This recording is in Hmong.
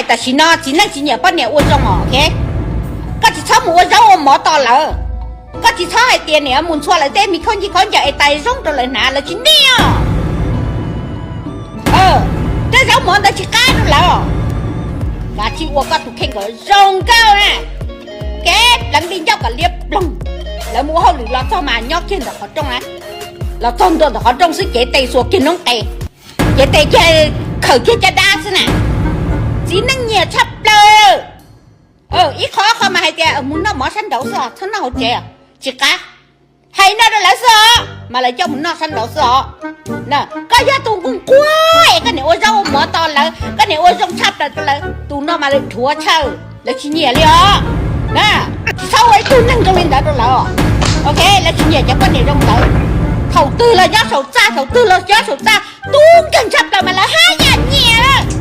Tam sim no txiv neej tsis nyiam poj niam ua zoo os, ok? Koj tsis txhob mus ua zaub ua mov tos lawv. Koj tsis txhob hais tias niam mus ntxhua lawv tej me khaub ncaws khaub ncaws es tais zoo rau lawv hnav, lawv tsis niam. Tej zaub mov ntawd tsis qab rau lawv. Kav tsij ua koj tus kheej kom zoo nkauj na. Kev pleev li ncauj kom liab ploog. Lawv mus ua hauj lwm los txog mas nyob kiag ntawm qhov rooj na, los txog ntua ntawm qhov rooj xwb cev tes xuas kiag noob qes, cev tes kiag khawm kiag caj dab xwb na. Txiv neej nyiam tshaj plaws. Ib qho ob qho mas hais tias mus noj mov sab nraud xwb os, txhob noj hauv tsev, tsis qab. Hais no rau lawv xwb os mas lawv coj mus noj sab nraud xwb os. Koj yog tus nquag nquag es koj niam ua zaub ua mov tos lawv, koj niam ua zoo tshaj plaws rau lawv, tus no mas lawv dhuav tshaj, lawv tsis nyiam li os. Tsis txhob ua ib tug neeg zoo li ntawd rau lawv, ok? Lawv tsis nyiam cov poj niam zoo ntawd. Thaum twg los nyob saum txaj, thaum twg los nyob saum txaj, tub nkeeg tshaj plaws mas lawv haj yam nyiam.